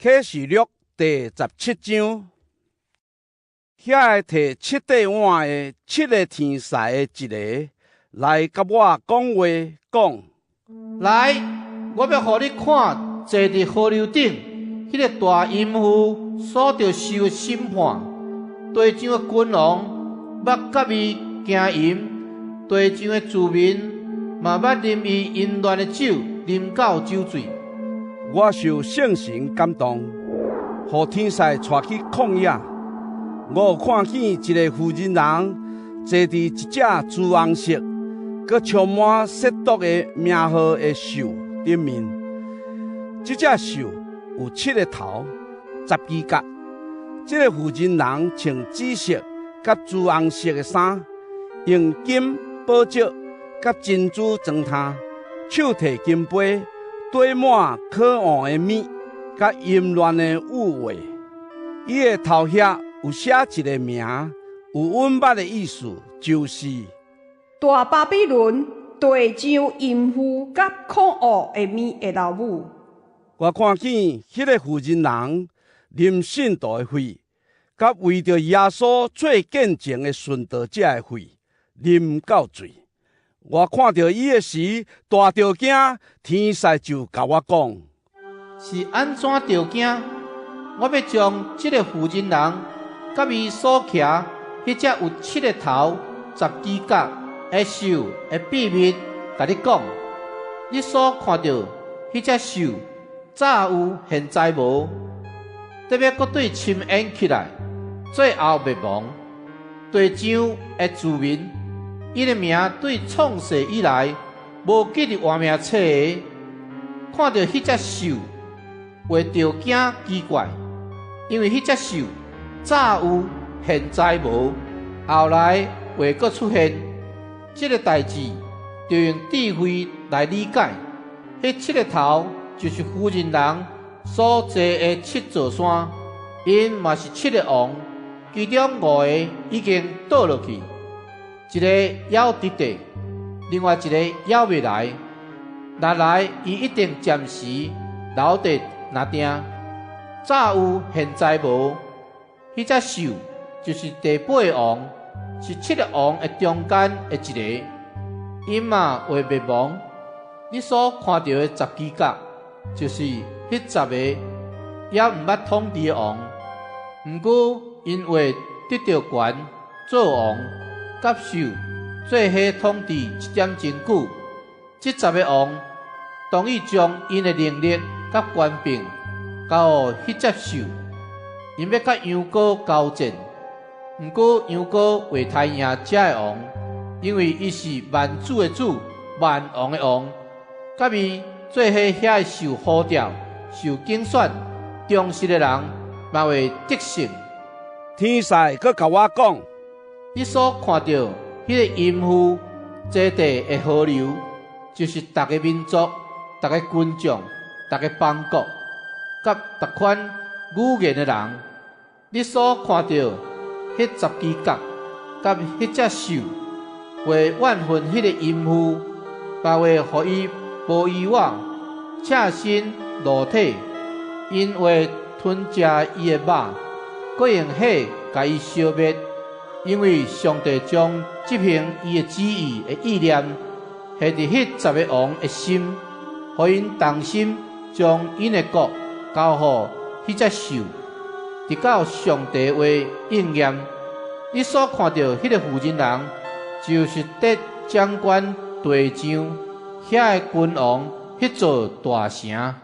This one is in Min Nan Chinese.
啟示錄第十七章，遐個提七塊碗的七个天使的一个來佮我講話，講：來，我欲予你看坐佇河流頂，彼个大淫婦所著受的審判。地上的君王捌佮伊行淫，地上的住民嘛捌啉伊淫亂的酒，啉到酒醉。我受聖神感動，予天使帶去曠野。我有看見一个婦人人坐佇一隻朱紅色、閣充滿褻瀆的名號的獸頂面。這隻獸有七个頭、十支角。這个婦人人穿紫色佮朱紅色的衫，用金、寶石佮珍珠裝呾，手提金杯，綴滿可惡的物，佮淫亂的慾話。伊的頭額有寫一个名，有阮捌的意思，就是大巴比倫，地上淫婦佮可惡的物的老母。我看見彼个婦人人啉聖徒的血，佮為著耶穌做見證的殉道者的血，啉到醉。我看著伊的時，大著驚，天使就共我講：是按怎著驚？我欲將這个婦人人佮伊所騎彼隻有七个頭、十支角的獸的秘密，共你講。你所看著彼隻獸，早有，現在無，得欲閣對深淵起來，最後滅亡。地上的住民，𪜶的名對創世以來無記佇活命冊的，看著彼隻獸，會著驚奇怪，因為彼隻獸早有，現在無，後來會閣出現。這个代誌，著用智慧來理解。彼七个頭就是婦人人所坐的七座山，𪜶嘛是七个王，其中五个已經倒落去，一个猶佇地，另外一个猶未來。若來，伊一定暫時留佇那定。早有，現在無，彼隻獸就是第八个王，是七个王的中間的一个，𪜶嘛會滅亡。你所看著的十支角，就是彼十个猶毋捌統治的王，毋過𪜶會得著權做王，佮獸做伙統治一點鐘久。這十个王同意將𪜶的能力佮權柄交予彼隻獸，𪜶欲佮羊羔交戰。毋過羊羔會刣贏這个王，因為伊是萬主的主，萬王的王，佮伊做伙遐个受呼召、受揀選、忠實的人，嘛會得勝。天使閣共我講：你所看著彼个淫婦坐地的河流，就是逐个民族、逐个群眾、逐个邦國，佮逐款語言的人。你所看著彼十支角，佮彼隻獸，會怨恨彼个淫婦，嘛會予伊無衣袄，赤身露體，𪜶會吞食伊的肉，閣用火共伊燒滅，因為上帝將執行伊的旨意的意念下佇彼十个王的心，予𪜶同心將𪜶的國交予彼隻獸，直到上帝話應驗。你所看著彼个婦人人，就是得掌管地上遐个君王彼座大城。